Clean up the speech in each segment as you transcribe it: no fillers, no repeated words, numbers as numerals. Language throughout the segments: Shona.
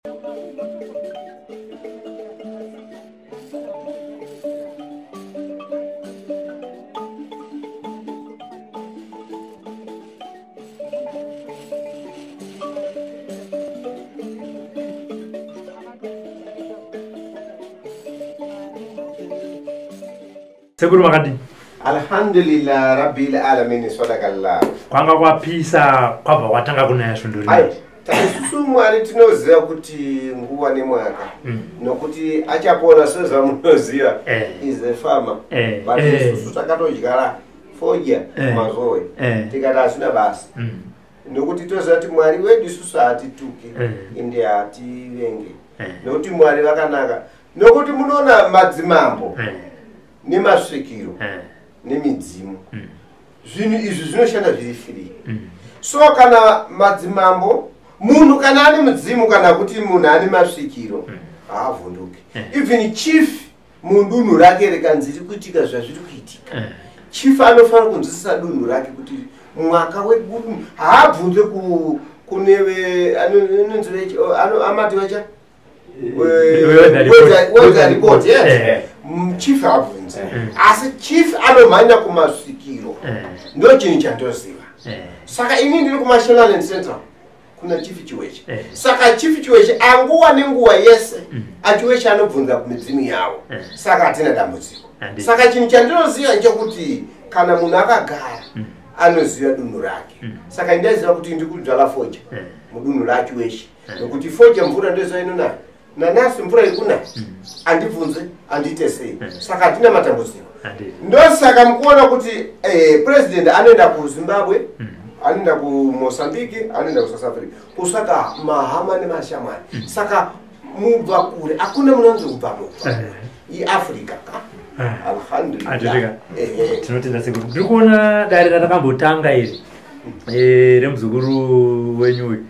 Sekuru, makadini? Alhamdulillah rabbil alamin, sadakallah. Kwanga kwapisa, kwabva kwatanga kunaya svondo rino. Ai, taisusu Mwari tinoziva kuti nguva nemwaka, nokuti achapona sezvamunoziva is a farmer, but isusu takatodyara fodya mazowe, tikati hazvina basa, nokuti toziva kuti Mwari wedu isusu hatituki, ende hativenge, nokuti Mwari vakanaka. Nokuti munoona madzimambo nemasvikiro nemidzimu, zvinhu izvi zvinoshanda zviri free. So kana madzimambo, munhu kana ane mudzimu kana kuti munhu ane masvikiro, haavhunduki. Even chief mudunhu rake rikanzi riri kuitika zvazviri kuitika, chief anofanira kunzwisisa dunhu rake kuti mwaka wedunhu. Haabvunze kune anonzi amati vacha Weather report. Weather report, yes. Chief haabvunze, asi chief anomhanya kumasvikiro. Ndo chinhu chandoziva. Saka ini ndiri kuMashonaland Central kuna Chief Chiweche. Saka Chief Chiweche anguva nenguva yese aChiweche anobvunza kumidzimu yavo. Saka hatina dambudziko. Saka chinhu chandinoziva nchekuti kana munhu akagara anoziva dunhu rake. Saka ndaiziva kuti ndiri kudzvala fodya mudunhu raChiweche, nokuti fodya mvura ndoziva inonaya. Nanasi mvura iri kunaya, handibvunze, handiite sei. Saka hatina matambudziko. Ndosaka mukuona kuti president anoenda kuZimbabwe, anoenda kuMozambique, anoenda kuSouth Africa kusaka mahama nemashamwari. Saka mubva kure, hakuna munonzi kubva mubva. IAfrica ka. Alhamdulillah. Handiti. Ehe. Tinotenda, sekuru. Ndiri kuona dare ratakambotanga iri remuzukuru wenyu uyu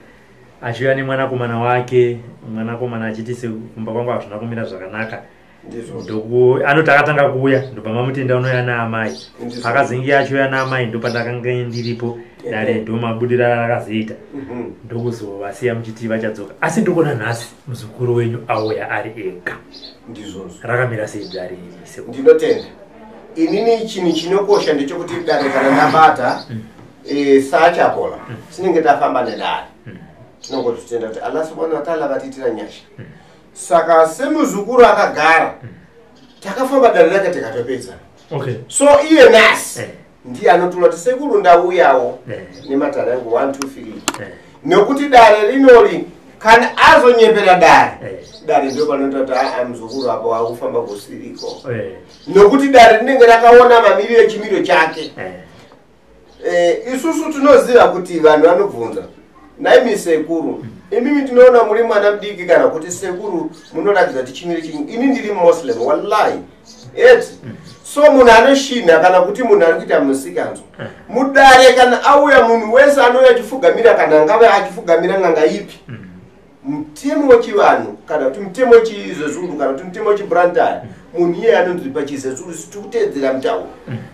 achiuya nemwanakomana wake, mwanakomana achiti, "Kumba kwangu hazvina kumira zvakanaka." Ndizvo. Ndoku anoti akatanga kuuya, ndobva mamutenda unouya naamai. Ndizvo. Akazenge achiuya naamai, ndopandakanga ndiripo dare, ndomabudiro rakazoita. Ndokuzovasiya muchiti vachadzoka, asi ndikuona nhasi muzukuru wenyu auya ari ega. Ndizvozvo. Rakamira sei dare iri, sekuru? Ndinotenda. Inini chinhu chinokosha ndechekuti dare kana ndabata saachapola, tinenge tafamba nedare, tinongozvitenda kuti Allah subhanahu wataala vatiitira nyasha. Saka semuzukuru akagara, takafamba dare rake tikatopedza. So iye nhasi ndiye anotura kuti, "Sekuru, ndauyawo nematare angu 1 2 3." Nekuti dare rinori kana azonyepera dare, dare ndo panoita kuti, "Aa, muzukuru, apo akufamba kusiriko," nokuti dare rinenge rakaona mamiriro echimiro chake. Isusu tinoziva kuti vanhu vanobvunza, "Naimi sekuru, imimi tinoona muri mwana mudiki," kana kuti, "Sekuru, munoratidza kuti chimiro chinyi." Ini ndiri Muslim, wallahi, eti so munhu anoshinha kana kuti munhu ari kuita musikanzwa mudare, kana auya, munhu wese anouya achifugamira, kana angave achifugamira n'anga ipi, mutemo wechivanhu kana kuti mutemo wechiZezuru kana kuti mutemo wechiBrantaya, munhu iyeye anonzi pachiZezuru, tikutedzera mutauro,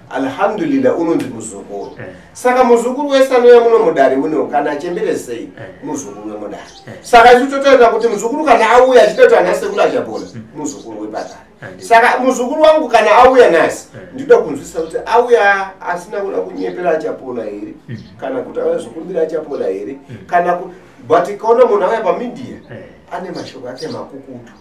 alhamdulillah, unonzi muzukuru. Saka muzukuru wese anouya muno mudare muno, kana achembere sei, muzukuru wemudare. Saka isu totaura kuti muzukuru kana auya achida kuti ana sekuru achapola, muzukuru wepadare. Saka muzukuru wangu kana auya nhasi, ndinoda kunzwisisa kuti auya asina kuda kunyepera achapola here, kana kuti auya zokumbira achapola here, kana but kaona munhu auya pamedia ane mashoko ake makukutu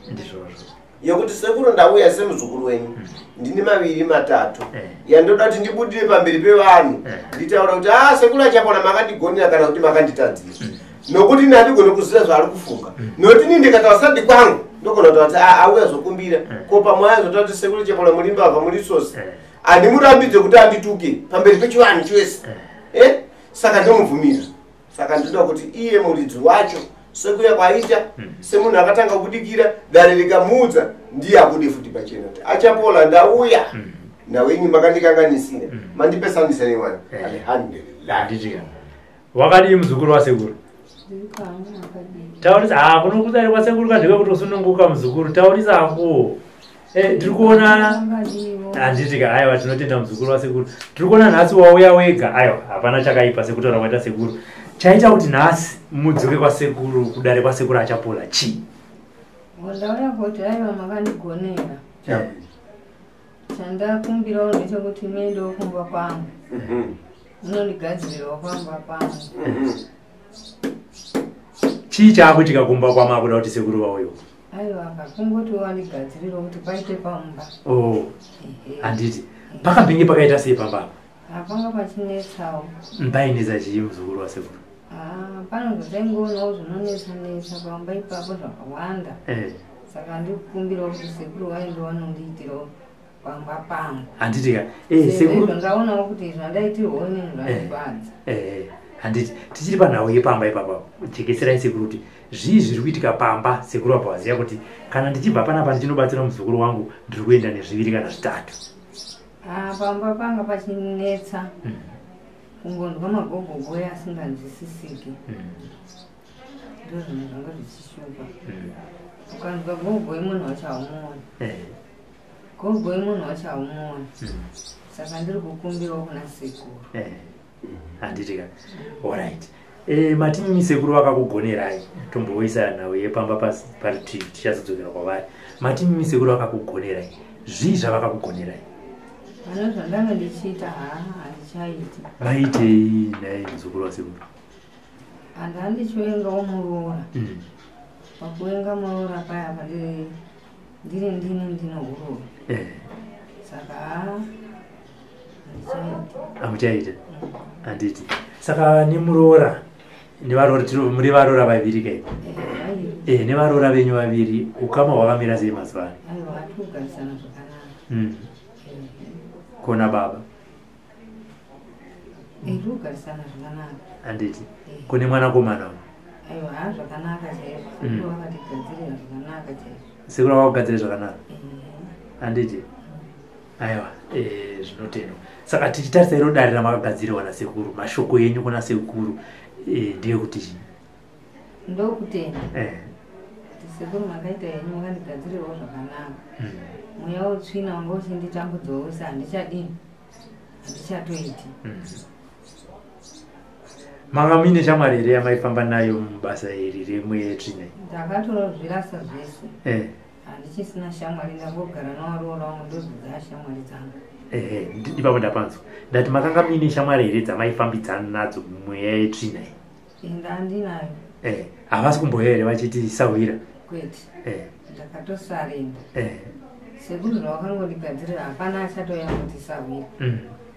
yekuti, "Sekuru, ndauya semuzukuru wenyu, ndine maviri matatu yandoda kuti ndibudire pamberi pevanhu, nditaura kuti, a sekuru achapona, makandigonera kana kuti makanditadzira," nokuti ini handigoni kuziva zvaari kufunga, nokuti ini ndikataura sadi kwangu, ndogona kutaura kuti, "A, auya zokumbira." Ko pamwe azotaura kuti, "Sekuru Chapola, muri mbavha, muri sosi." Handimurambidze kuti andituke pamberi pechivanhu chese. Saka ndomubvumira. Saka ndinoda kuti iye muridzi wacho, sekuya kwaita semunhu akatanga kubudikira, dare rikamuudza, ndiye abude futi pachena kuti, "Achapola, ndauya nawenyu, makandikanganisira, mandipesanisa nemwana." Alhamdulillah. Handitika. Wakadii, muzukuru wasekuru? Taurisa. Ha, kuno kudare kwasekuru kandike kuti usununguka, muzukuru, taurisa hako. Tiri kuona, handitika? Aiwa, tinotenda, muzukuru wasekuru. Tiri kuona nhasi wauya wega. Aiwa, hapana chakaipa sekutaura kwaita sekuru. Chaita kuti nhasi mudzoke kwasekuru, kudare kwasekuru Achapola chii? Ndauya kuti aiwa, makandigonera. Chandakumbirawo ndechekuti muendewo kumba kwangu, munondigadzirirawo pamba pangu. Chii chaakuitika kumba kwamakuda kuti sekuru vauyo? Aiwa, kakungoti wandigadzirirawo kuti paite pamba. Oh, handiti pakambinge pakaita sei pamba apa? Hapanga pachinetsawo. Painetsa chii, muzukuru wasekuru? Panozotaingoonawo zvinonetsa netsa pamba ipapo zvakawanda. Saka ndikukumbirawo kuti sekuru vaende vanondiitirawo pamba pangu. Handiti ka, sekuru ndaonawo kuti zvandaitirwawo inini zvandifadza. Handiti tichiri panhau yepamba ipapa, jekeserai sekuru kuti zvii zviri kuitika pamba. Sekuru vabva vaziva kuti kana ndichibva panapa ndichinobatsira muzukuru wangu, ndiri kuenda nezviviri kana zvitatu. Pamba panga pachinetsa, kungonzwa magogogoya asinganzwisisiki. Ndo zvinhu zvanga zvichishupa. Ukanzwa gogoi, munhu wacho haumuoni. Gogoi, munhu wacho haumuoni. Saka ndiri kukumbirawo kuna sekuru. Handiti ka, alright. Matini sekuru vakakugonerai, tomboisa nhau yepamba parutivi, tichazodzokera kwavari. Matini sekuru vakakugonerai, zvii zvavakakugonerai? Pane zvandanga ndichiita, haa, handichaiti. Vaitei nhai, muzukuru wasekuru? Handa ndichivengawo muroora. Pakuvenga muroora paya, ndiri ndini ndinohurura. Saka haa, handichaiti. Hamuchaita, handiti? Saka nemuroora, nevaroora, muri varoora vaviri kai? Vairi. Nevaroora venyu vaviri, ukama hwakamira sei mazuva ano? Aiwa, hatikugarisana zvakanaka. Kona baba? Tiri kugarisana zvakanaka. Handiti kune mwanakomana uyu? Aiwa, haa, zvakanaka chaizvo. Sekuru vakatigadzirira zvakanaka chaizvo. Sekuru vakakugadzira zvakanaka, handiti? Aiwa, zvinotendwa. Saka tichitarisa iro dare ramakagadzirirwa nasekuru, mashoko enyu kuna sekuru ndeyekuti chii? Ndokutenda kuti sekuru makaita henyu, makandigadzirirawo zvakanaka. Mweya wetsvina wanga uchinditambudzawo wese handichadini, handichatoiti. Manga muine shamwari here yamaifamba nayo mubasa iri remwetsvina? Ndakatorozvirasa zvese. Handichisina shamwari, ndangogara nawaroora wangu, ndodzidza shamwari dzangu. Ehe, ipapo ndapanzwa. Ndati makanga muine shamwari here dzamaifambidzana nadzo mumweya yetsvina iyi? Ndandinayo. Havasi kumboya here vachiti sahwira? Kwete. Ndakatosarenda. Sekuru zvavakangondigadzirira, hapana achatoya kuti sahwira.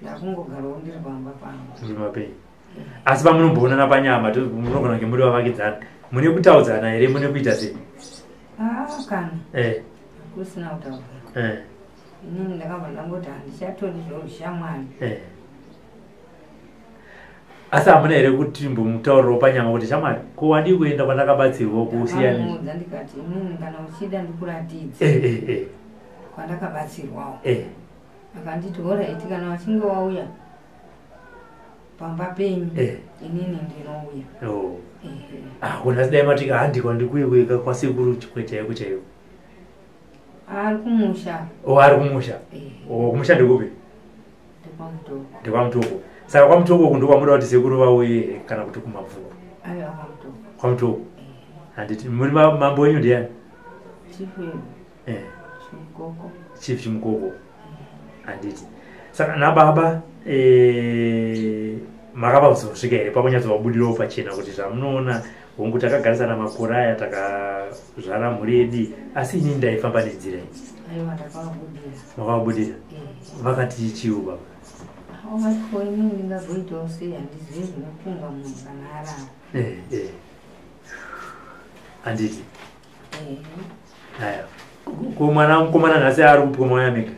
Ndakungogarawo ndiri pamba pangu. Muri mapenyu, asi pamunomboonana panyama, munogona kunge muri vavakidzana, mune kutaudzana here, mune kuita sei? Aa, kana kusina kutaudzana. Inini ndakabva ndangoti handichatodi zveushamwari. Asi hamuna here kuti mbomutaurirawo panyama kuti shamwari, ko wadii kuenda kwandakabatsirwa kusiyana? Ndakamuudza ndikati, inini kana uchida ndikuratidze kwandakabatsirwawo. Akanditi alright, kana wachinge wauya pamba penyu, inini ndinouya. Oh. Ehe. Ah, kuna sidai matika handikwa ndikuye kuika kwasekuru chikwe chaiko chaiko. Ari kumusha. O, ari kumusha? Ehe. O, kumusha ndekupi? NdekwaMutoko. NdekwaMutoko. Saka kwaMutoko uku ndokwamuda kuti sekuru vauye kana kuti kuMabvuku? Aiwa, kwaMutoko. KwaMutoko, handiti? Muri mambo wenyu ndiani? Chief Chimukoko. Chief Chimukoko, handiti? Saka nababa, makava kuzosvika here pakunyatsovabudirawo pachena kuti zvamunoona, hongu takagarisana makore aya, takazvara mhuri yedu, asi inini ndaifamba nenzira iyi? Aiwa, ndakavabudira. Makavabudira? Vakati chiwo baba? Vakati ko inini ndingazoitawo sei, handizivi zvinofunga munhu kana arara. Handiti? Aya, ko mwana mukomana nhasi ari kupi kwamauya mega?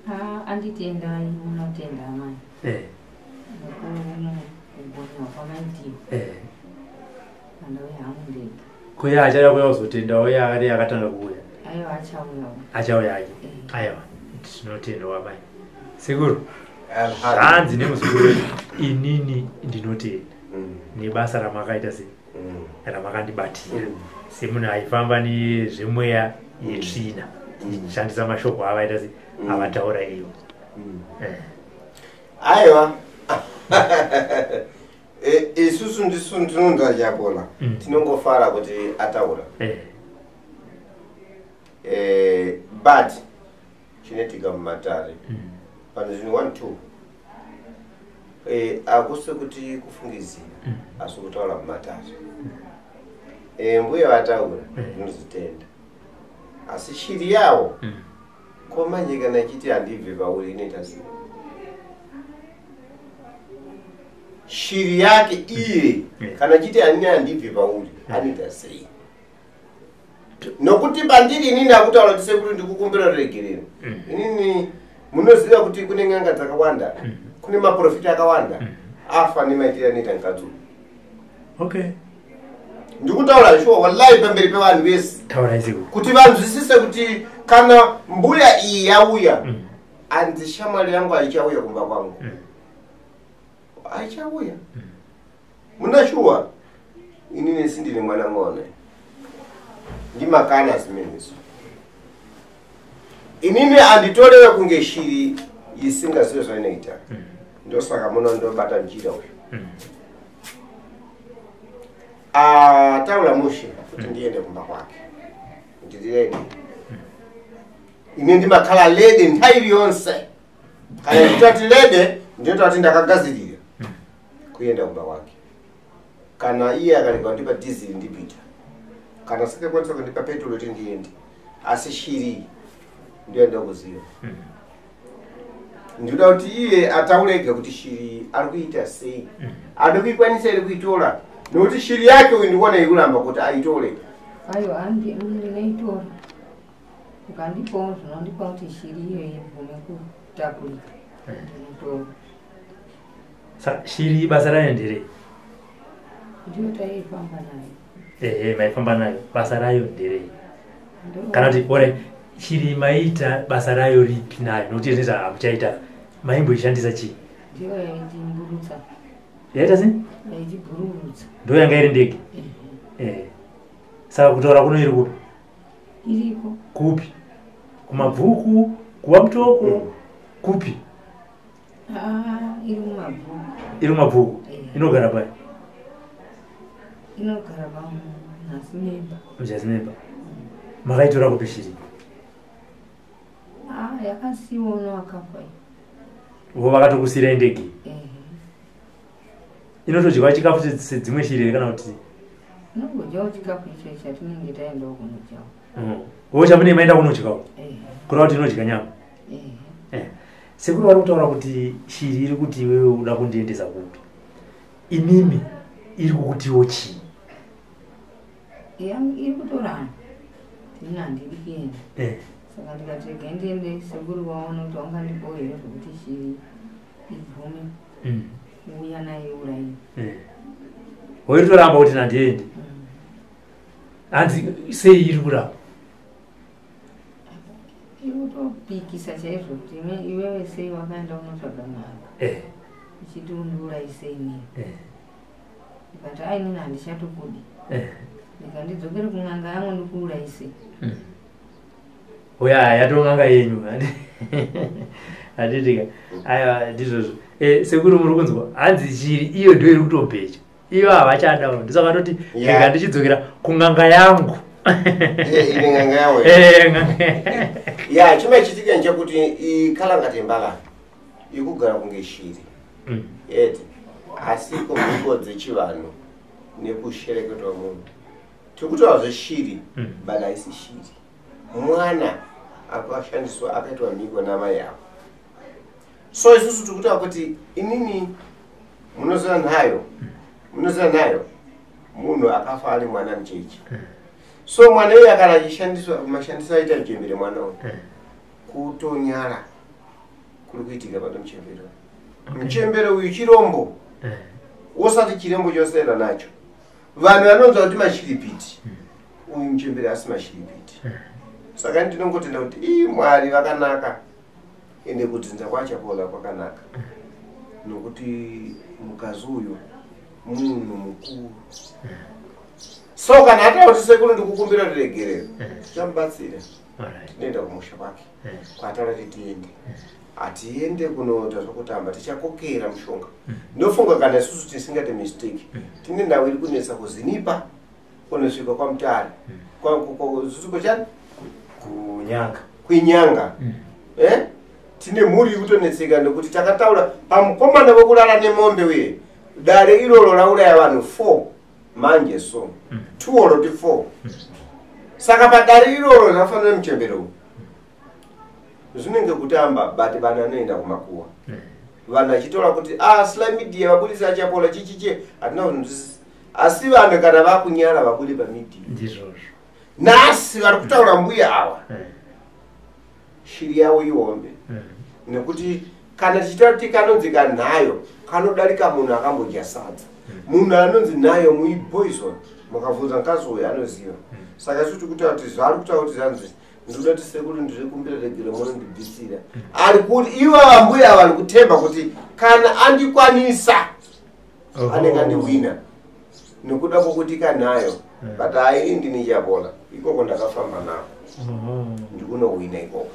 Ah, anditendai, munotenda amai nekugonewa kwamaitiwa. Andauya hangu ndega. Kuya achada kuya kuzotendawo yaari akatanga kuuya? Aiwa, achauyawo. Achauya ake. Aiwa, tinotenda amai. Sekuru, hanzi nemuzukuru wedu, inini ndinotenda nebasa ramakaita, sei ramakandibatira semunhu aifamba nezvemweya yetsvina, tichishandisa mashoko avaita se avataura ivo. Aiwa. Isusu ndisu tinonzwa Chapola, tinongofara kuti ataura. But chinoitika mumatare panhu zvinhu 1 2, akusi kuti kufungidzira, asi kutaura mumatare. Mbuya vataura, ndinozitenda, asi shiri yawo ko manje kana ichiti handibve pauri, inoita sei shiri yake iye? Kana chiti hanini handibve pauri, anoita sei? Nokuti pandiri inini akutaura kuti sekuru, ndikukumbira ruregerero. Inini munoziva kuti kune n'anga dzakawanda, kune maprofita akawanda afa nemaitiro anoita mukadzi uyu. Ndikutaura shuwa, wallahi, pamberi pevanhu vese Taurai, sekuru. kuti vanzwisise kuti kana mbuya iyi yauya, anzi shamwari yangu haichauya kumba kwangu, haichauya. Muna shuwa, inini sindine mwana ng'one, ndimakana zimenezo. Inini handitorewe kunge shiri isingazive zvainoita. Ndosaka muno ndobata mchira uyu. Ataura mushe kuti ndiende kumba kwake, ndiri ready. Ine ndimakhala ready nthawi yonse. Kana nditati ready, ndinotati kuti ndakagadzirira kuenda kumba kwake. Kana iye akarega kundipa dhiziri, ndipita. Kana sikakwanisa kundipa petrol kuti ndiende, asi shiri ndiyo ndakuziva. Ndinoda kuti iye ataure ega kuti shiri ari kuita sei, ari kuikwanisa iri kuitora, nokuti shiri yake uyu ndikuona ikuramba kuti aitore. Aiwa, handi ndinoitora. Ukandipawo zvinondipa kuti shiri iyo ibvume kutakurika, ndinotora. Saka shiri basa rayo nderei? Ndiyo taifamba nayo. Ehe, maifamba nayo, basa rayo nderei? Kana kuti ore shiri maita basa rayo ripi nayo? Nokuti zvinoita hamuchaita, maimboishandisa chii? Ndiyo yaitimburutsa. Yaita sei? Yaitibhururutsa. Ndo yanga iri ndege? Ehe. Saka kutaura kuno iri kupi? Iriko. Kupi? Kumabvuku, kuwa Mutoko, kupi? Aa, iri mumabvuku. Iri mumabvuku? Inogara pai? Inogara pamunhasi memba. Mujasi memba. Makaitora kupi shiri? Aa, yakasiwa uno akafa iyi. Vo vakatokusiyirai ndege? Ehe. Inotodyiwa chikafu sedzimwe shiri here, kana kuti? Inongodyawo chikafu icho chatinenge taendawo kunodyawo. Vo chamunenge maenda kunodyawo? Ehe. Kureva kuti inodya nyama? Ehe. Sekuru vari kutaura kuti shiri iri kuti iwewe uda kundiendesa kupi? Imimi iri kukutiwo chii? Iri kutoramba, ini handidi kuenda. Saka ndikati regai ndiende, sekuru vaone kuti vangandipawo here zvokuti shiri ibvume kuuya nayo iurayiwe. Iri toramba kuti nandiendi. Hanzi sei iri kuramba? Iri kutopikisa chaizvo kuti iwewe sei wakaenda unotsvaga n'anga uchiti undiurayise inini? Ndikati ainini handichatokudi. Ndikandidzokere kun'anga yangu ndikuurayise. Oya, yatong'anga yenyu, handitika? Aiwa, ndizvozvo. Sekuru, muri kunzwa? Hanzi shiri iyo ndo iri kutobhecha, iyo havachadawo, ndosaka toti rega ndichidzokera kun'anga yangu. Ine n'anga yawo. N'anga. Ya, chimachitika nchekuti ikalangati mbalame ikugara kunge shiri eti, asi kumhiko dzechivanhu nekushereketwa munhu tikutaura zveshiri, but haisi shiri. Mwana akashandiswa, akaitwa mhiko namai avo. So isusu tikutaura kuti inini munoziva nhayo, munoziva nhayo, munhu akafa ari mwana mucheche. So mwana iye kana achishandiswa, mashandiso aita muchembere mwana uyu, kutonyara kuri kuitika pane muchembere uyu. Muchembere uyu chirombo, usati chirembo chosera nacho. Vanhu vanonzwa kuti mashiripiti, uyu muchembere asi mashiripiti. Saka ndinongotenda kuti ii, Mwari vakanaka, ende kudzinza kwaChapola kwakanaka, nokuti mukazi uyu munhu mukuru. So kana ataura kuti sekuru, ndikukumbira ruregerero, tichamubatsira. Tinoenda kumusha kwake kwataura kuti tiende. Hatiende kunoita zvokutamba, tichakokera mushonga. Ndofunga kana isusu tisingate mistake, tine ndau iri kunetsa kuZinipa kunosvika kwaMutare, Zuzuko chani, Kunyanga. Kuinyanga. Eh? Tine mhuri iri kutonetseka nekuti takataura pamukomana wekurara nemombe uye dare iroro rauraya vanhu 4 manje, so 2 oroti 4. Saka padare iroro zvafanira muchembere uyu zvinenge kutamba, but vanhu vanoenda kumakuwa, vanhu vachitora kuti ah, Sly Media vabudisa Achapola chichiche, hatina kunzwisisa. Asi vanhu kana vakunyara vabude pamedia. Ndizvozvo. Nhasi vari kutaura mbuya ava, shiri yavo ihombe, nekuti kana tichitaura kuti kanonzi kanhayo kanodarika munhu akambodya sadza, munhu anonzi nhayo muipoison. Mukabvunza mukadzi uyu anoziva. Saka isu tikutaura kuti zvaari kutaura kuti zvanzi ndinoda kuti sekuru ndiri kumbira regero munondibvisira, ari kuti ivo vambuya vari kutemba kuti kana andikwanisa anenge andiwina nekuda kwokuti kanhayo. But hai, ndini Chapola, ikoko ndakafamba nako, ndikunowina ikoko.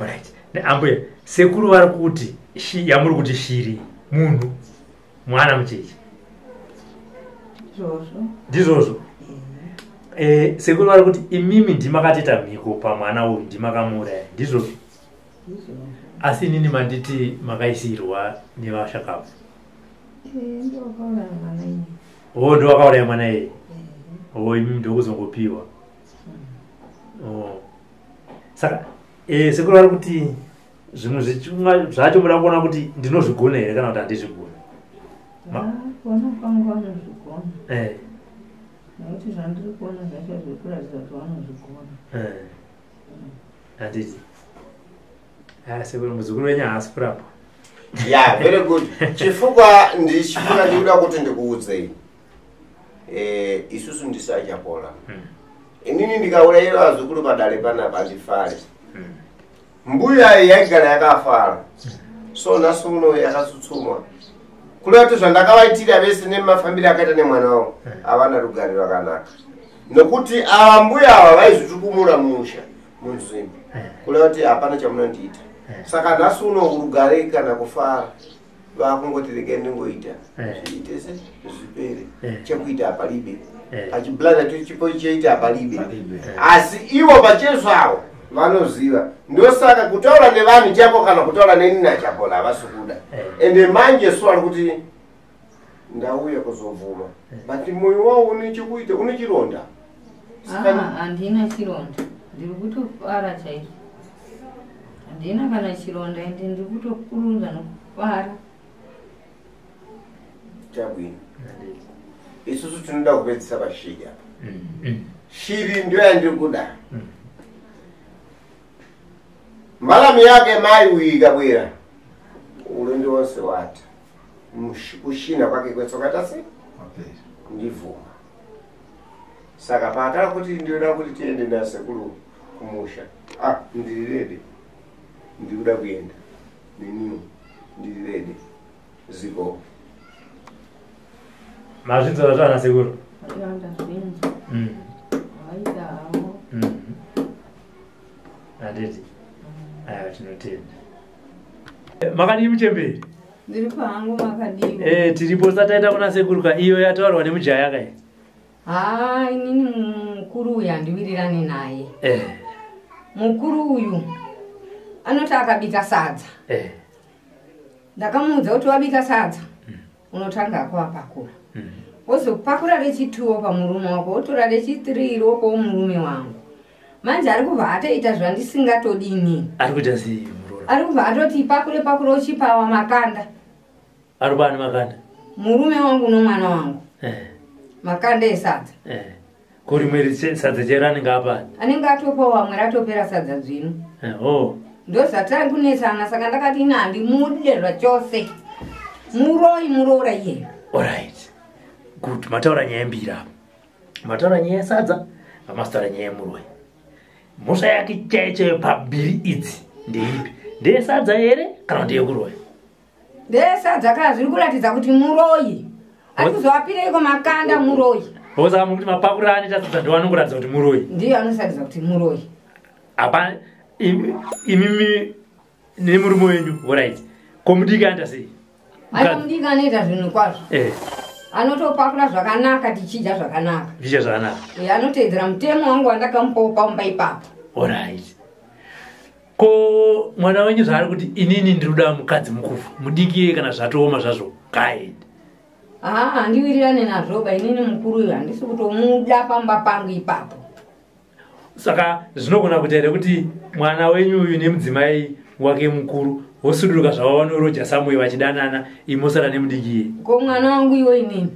Alright. Ambuya, sekuru vari kuti yamuri kuti shiri munhu mwana mucheche. Izvozvo. Ndizvozvo. Sekuru vari kuti imimi ndimakatoita mhiko pamwana uyu, ndimakamuuraya, ndizvozvo? Izvozvo. Asi inini manditi makaisirwa nevashakabvu. Ndowakauraya mwana iye. O, ndowakauraya mwana iyeye. O, imimi ndokuzongopiwa. O, saka sekuru vari kuti zvimwe zvichumwa zvacho muda kuona kuti ndinozvigona here kana kuti handizvigoni. Kuona kwangu vanozvigona, nekuti zvandiri kuona zvacho zviri kuratidza kuti vanozvigona. Handiti sekuru, muzukuru wenyu haasi kurapwa. Ya, very good. Chifukwa ndichifuna ndikuda kuti ndikuudzei, isusu ndisaChapola. Inini ndikaurayira vazukuru padare panapa handifari. Mbuya iyi yaigara yakafara, so nhasi uno yakatsutsumwa kureva kuti zvandakavaitira vese nemafambiro akaita nemwana wavo, havana rugare rwakanaka, nokuti ava mbuya ava vaizvitukumura musha munzvimbo, kureva kuti hapana chamunondiita. Saka nhasi uno rugare kana kufara vakungoti regai ndingoita zviite se zvipere. Chekuita hapalibe, pachiblada chipo cheita hapalibe. Palibe. Asi ivo pachezvavo vanoziva, ndosaka kutaura nevanhu chako kana kutaura neni naChapola havasi kuda. Ende manje so ari kuti ndauya kuzobvuma, but mwoyo wawo une chekuita, une chironda. Ah, handina chironda, ndiri kutofara chaizvo. Handina kana chironda, ende ndiri kutokurunza nokufara. Chabwino, isusu tinoda kupedzisa pashiri apa. Shiri ndio yandiri kuda. Mbalame yake mai uyu ikabwera, ulendo wonse wata. Kushina kwake kwetsoka tasi. Wapera. Ndivhuma. Saka paatara kuti ndinoda kuti tiende nasekuru kumusha, ah, ndiri ready, ndikuda kuenda neniwo, ndiri ready ziko. Mazvinzwa zvana sekuru? Aiwa, ndazvinzwa. Vaita havo. Handiti aiwa, tinotenda. Makadii muchemberi? Ndiri pahangu, makadiwa? Tiripo. Sataita kuna sekuru ka, iyo yataurwa nemujaya kai. Haa, inini mukuru uyu handiwirirani naye. Mukuru uyu anoti akabika sadza, ndakamuudza kuti wabika sadza unotanga kuapakura, wozopakura rechituwo pamurume wako, wotora rechi3 rokowo murume wangu. Manje ari kubva atoita zvandisingatodini. Ari kuita sei muroora? Ari kubva atoti pakure pakure, uchipawa makanda. Ari kupa ani makanda? Murume wangu nomwana wangu. Makanda esadza. Ko rimwe sadza chero anenge apani? Anenge atopawo vamwe, ratopera sadza dzvinu. Oh. Ndozvatari kunetsana. Saka ndakati ina handimude zvachose, muroi muroora iyeyo. Alright, good. Mataura nyaya mbiri apa. Mataura nyaya yesadza, hamasitaura nyaya yemuroi. Mhosva yake chaiyo chaiyo pambiri idzi ndeipi? Ndeyesadza here kana ndeyekuroya? Ndeyesadza. Kana zviri kuratidza kuti muroi ari kuzovapireiko makanda, muroi. Saka mukuti mapakuriro anoita sadza ndo anongoratidza kuti muroi? Ndiyo anoratidza kuti muroi. Apa imimi Nemurume wenyu, alright. Ko mudiki anoita sei? Aita mudiki anoita zvinhu kwazvo. Anotopakura zvakanaka, tichidya zvakanaka. Tichidya zvakanaka. Anoteedzera mutemo wangu wandakamupawo pamba ipapo. Alright. Ko mwana wenyu zvaari kuti inini ndiri kuda mukadzi mukuru, mudiki kana zvatooma zvazvo kaende. Handiwirirane nazvo ba, inini mukuru uyu handisi kutomuda pamba pangu ipapo. Saka zvinogona kuita here kuti mwana wenyu uyu nemudzimai wake mukuru vosuduruka zvavo vanoroja samwe vachidanana, imosara nemudiki iye? Ko mwana wangu iwe inini?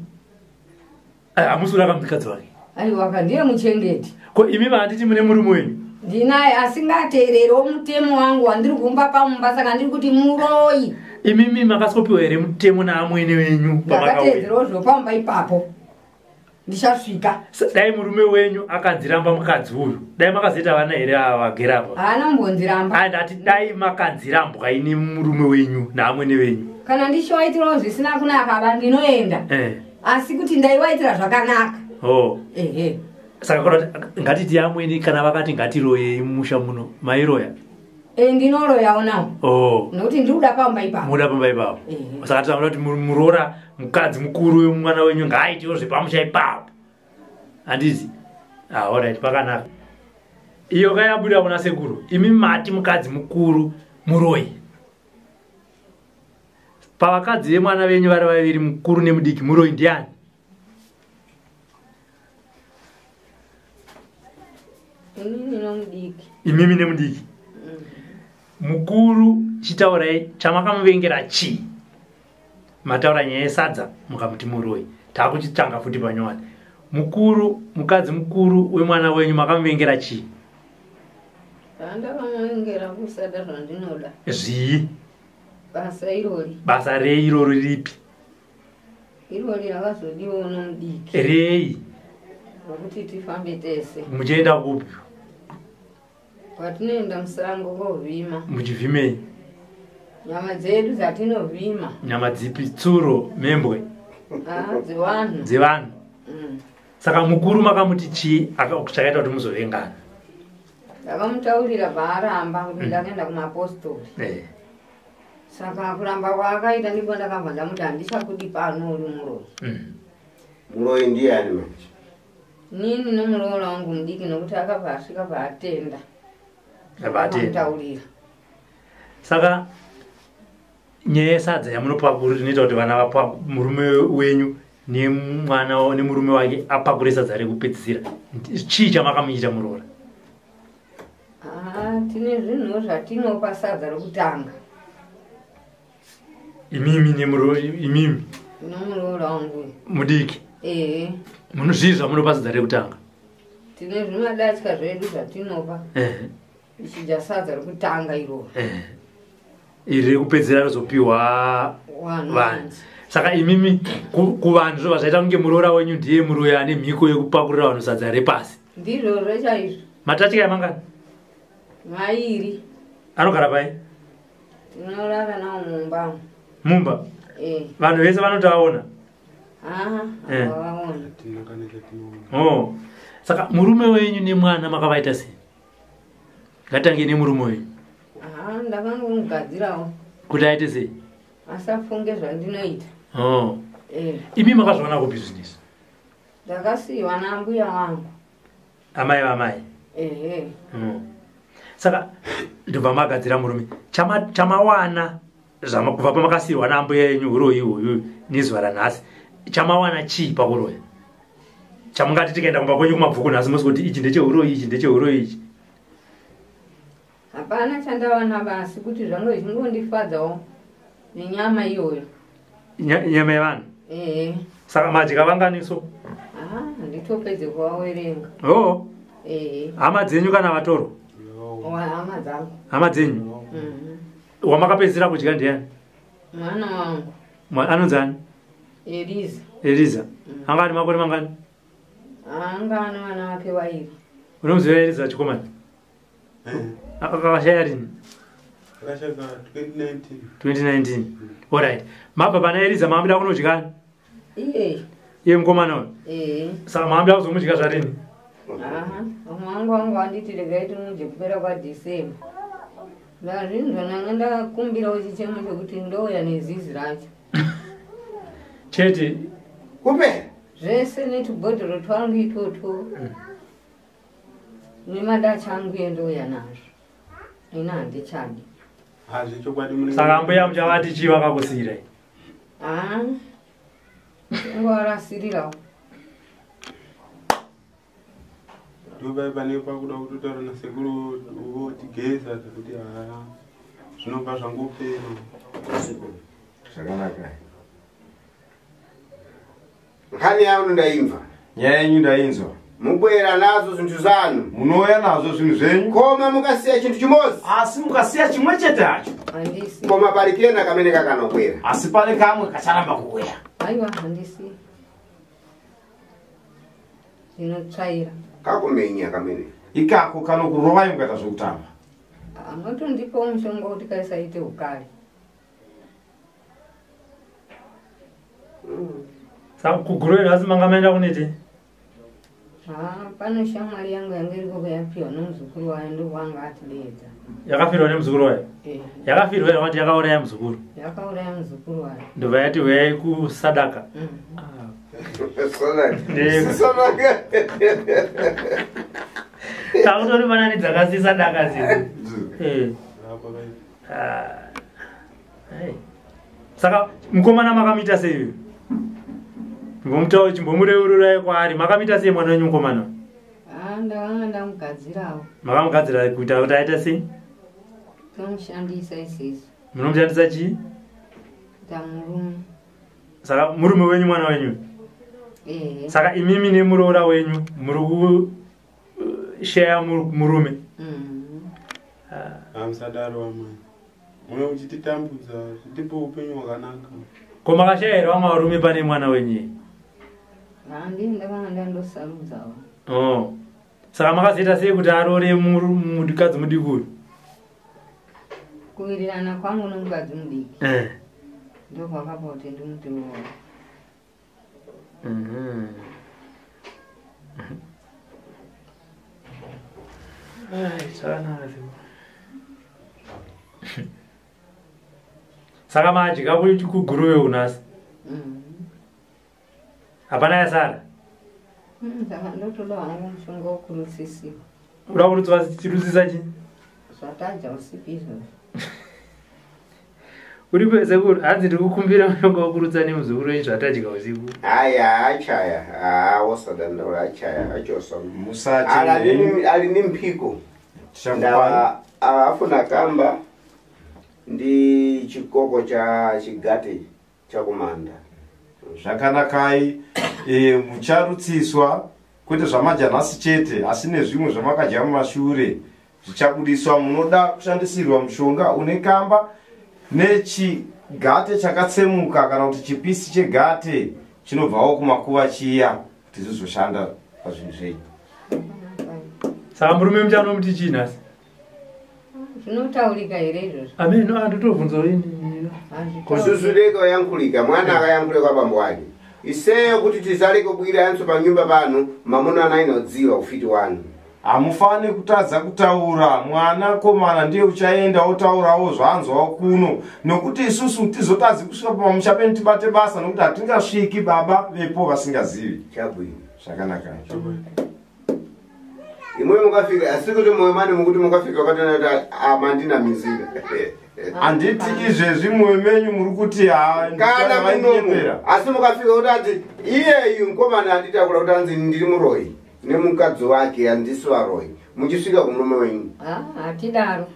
Hamusi kuda kamukadzi wake? Aiwa, ndiye muchengeti. Ko imi mahanditi mune murume wenyu? Ndinaye, asingateererewo mutemo wangu wandiri kumba pamumba, saka ndiri kuti muroyi. Imimi makasopiwa here mutemo naamwene wenyu pamakauya? Ndakateedzerawo zvopamba ipapo. Ndichasvika. Dai murume wenyu akanziramba mukadzi uyu, dai makazoita vana here ava vagere apa? Haana kumbonziramba. Ndati dai makanzirambwa ini murume wenyu naamwene wenyu. Kana ndichiwaitirawo zvisina kunaka ba ndinoenda. Asi kuti ndaiwaitira zvakanaka. Ehe. Saka kana ngatiti amwene kana vakati ngatiroyei mumusha muno, mairoya? Ndinoroyawo nawo. Nokuti ndiri kuda pamba ipapo. Muda pamba ipapo. Saka tinoda kuti muroora mukadzi mukuru wemwana wenyu ngaaitewo zvepamusha ipapo. Handizi? Alright, pakanaka. Iyo kayabuda kuna sekuru. Imi mati mukadzi mukuru muroyi. Pavakadzi vemwana venyu vari vaviri, mukuru nemudiki, muroyi ndiani? Inini nomudiki. Imimi nemudiki. Mukuru chitaurai chamakamuvengera chii? Mataura nyaya yesadza mukamuti muroyi. Takuchitanga futi panyowani. Mukuru, mukadzi mukuru wemwana wenyu makamuvengera chii? Pandakamuvengera kusada zvandinoda. Zvii? Basa irori. Basa rei irori ripi? Irori rakazodiwa nomudiki. Rei? Rokuti tifambe tese. Muchienda kupi? Kwatinoenda musango kovhima. Muchivhimei? Nyama dzedu dzatinovhima. Nyama dzipi? Tsuro, membwe? Dzevanhu. Dzevanhu. Saka mukuru makamuti chii chakaita kuti muzovengana? Ndakamutaurira paaramba kuti ndakaenda kumapostori. Saka kuramba kwaakaita ndipo ndakabva ndamuti handichakudi pano uri muroyi. Muroyi ndiani manje? Nini nomuroora wangu mudiki, nokuti akabva asvika paatenda. Abatenda. Saka nyaya yesadza yamunopakura inoita kuti vana vapa murume wenyu nemwana nemurume wake apakure sadza rekupedzisira. Chii chamakamuita muroora? Tine zvinhu zvatinopa sadza rekutanga. Imimi nemuroora imimi. Nomuroora wangu. Mudiki. Munozvii zvamunopa sadza rekutanga? Tine zvimadatya zvedu zvatinopa. Ichidya sadza rekutanga iroro. Iri rekupedzera rozopiwa vanhu. Saka imimi kuvanhu zvobva zvaita kunge muroora wenyu ndiye muroyi ane mhiko yekupakurira vanhu sadza repasi. Ndizvozvo chaizvo. Matatya mangani? Mairi. Anogara pai? Tinorara nawo mumba. Mumba? Vanhu vese vanotoaona? Vaona. Saka murume wenyu nemwana makavaita sei? Ngatange nemurume wenyu. Ndakangomugadzirawo. Kuti aite sei? Asafunge zvandinoita. Imi makazviona kupi zvinhu? Ndakasiyiwa nambuya wangu. Amai vamai? Saka ndobva magadzira murume. Chamawana kubva pamakasiyirwa nambuya yenyu uroyi uyu nezuva ranhasi. Chamawana chii pakuroya? Chamungati tikaenda kumba kwenyu kumabvuku nhasi musi kuti ichi ndecheuroyi, ichi ndecheuroyi ichi. Hapana chandawana basi kuti zvangu zvingondifadzawo nenyama iyoyo. Nyama yevanhu? Saka madya vanganiso? Handitopedze kuvawerenga. Hama dzenyu kana vatoro? Hama dzangu. Hama dzenyu? Wamakapedzisira kudya ndiani? Mwana wangu. Anonzi ani? Eliza. Eliza. Anga ane makore mangani? Anga ane vana vake vairi. Unomuziva Eliza chikomana? Akashaya rini? Akashaya 2019. 2019. Alright. Mabva pana Eliza maambuda kunodyani? Iye. Iye mukomana uyu? Saka maambuda kuzomudya zvarini? Vamwe vangu vangu vanditi regai timudye kupera kwaDecember. Ndazvinzwa, ndanga ndakumbirawo chichemo chekuti ndouya nezizi racho. Chete. Kupera. Zvese netubhodhoro twangu itwotwo nemadacha angu endouya nazvo. Ini handichadi. Hazvechokwadi munenge. Saka mbuya muchavati chii vakakusiirai? Ah, ingovarasirirawo. Ndopai pane pakuda kutotaura nasekuru votigeza zvekuti haa zvinobva zvangopera. Zvakanaka. Nkhani yanu ndaimva. Nyaya yenyu ndainzwa. Mubwera nazo zvinhu zanu. Munouya nazvo zvinhu zvenyu. Koma mukasiya chintu chimozi. Asi mukasiya chimwe chete hacho. Handisi. Koma pari kena kamene kakanobwera. Asi pane kamwe kacharamba kuuya. Aiwa, handisi. Ndinotsvaira. Kakumenya kamene. Ikako kanokurovai mukaita zvekutamba. Motondipawo mushonga kuti kaisaite ukari. Saka kuGuruve nhasi manga maenda kunete? Ah, pano shamwari yangu yange iriko yapiwa nomuzukuru wayo, ndokwanga atidedza. Yakafirwa nemuzukuru wayo? Eh. Yakafirwa here kuti yakauraya muzukuru? Yakauraya muzukuru wayo. Ndobva yati uyai kusadaka. Sadaka. Sadaka. Takutori fanani dzakasisadaka dzidzi. Eh. Apa vai. Ah. Hey. Saka mukomana makamuita sei uyu? Chimbomutaura, chimbomureururayi kwaari. Makamuita sei mwana wenyu mukomana? Ah, ndakanga ndamugadzirawo. Makamugadzira kuita kuti aita sei? Tomushandisa isisu. Munomushandisa chii? Kuita murume. Saka murume wenyu mwana wenyu? Ehe. Saka imimi nemuroora wenyu muri kusheya murume? Hamusadaro vamwe. Mune uchititambudza, tipe upenyu hwakanaka. Ko makashaya here vamwe varume pane mwana wenyu? Handi, ndakanga ndandosarudzawo. Oh. Saka makazoita sei kuti aroore mukadzi mudiki uyu? Kuwirirana kwangu nomukadzi mudiki. Eh. Ndokwakapa kuti ndimuti roora. Ai, zvakanaka zvo. Saka madya kuGuruve unasi? Hapana yasara? Saka ndotoda hangu mushonga wokurutsisiwa. Uda kurutsisa chii? Zvatadya usiku izvozvo. Uri sekuru, hanzi ndiri kukumbira mushonga wokurutsa nemuzukuru wenyu zvatadya usiku. Aya achaya. Ah, wosadandaura achaya achosa. Musati Ali ni mphiko. tichakupai. Ndawa afuna kamba ndi chikoko cha chigate chakumanda. Zvakanakai, mucharutsiswa kwete zvamadya nhasi chete, asi nezvimwe zvamakadya mumashure zvichabudiswa. Munoda kushandisirwa mushonga une kamba nechigate chakatsemuka kana kuti chipisi chegate chinobvawo kumakuva chiya, kuti zvizoshanda pazvinhu zvenyu. Saka murume muchanomuti chii nhasi? Zvinotaurika here izvozvo? Ameno, andotobvunza ini. Hazvitauriki. Kususuleka oyankhulika mwana akayankhule kwa bambo ake. Iseyo kuti tizaleke kubwira yanso pa nyumba pano mamuna anainodziwa ufiti wanu. Hamufani kutadza kutaura. Mwana komana ndiye uchaenda otaurawo zvaanzwawo kuno, nokuti isusu tizotadzi kusvika pamusha penu tibate basa, nokuti hatingasviki baba vepo vasingazivi. Chabwino. Zvakanaka. Imwe mukafika asi kuti moyo mani mukuti mukafika wakatona kuti amandinamizira. Handiti izvezvi mwoyo menyu muri kuti ha Kana munomu vaindinyepera. asi mukafika kuti ati iyeyu mukomana anditakura kuti anzi ndiri muroyi nemukadzi wake handisi varoyi, muchisvika kumurume wenyu. Ah, hatidaro.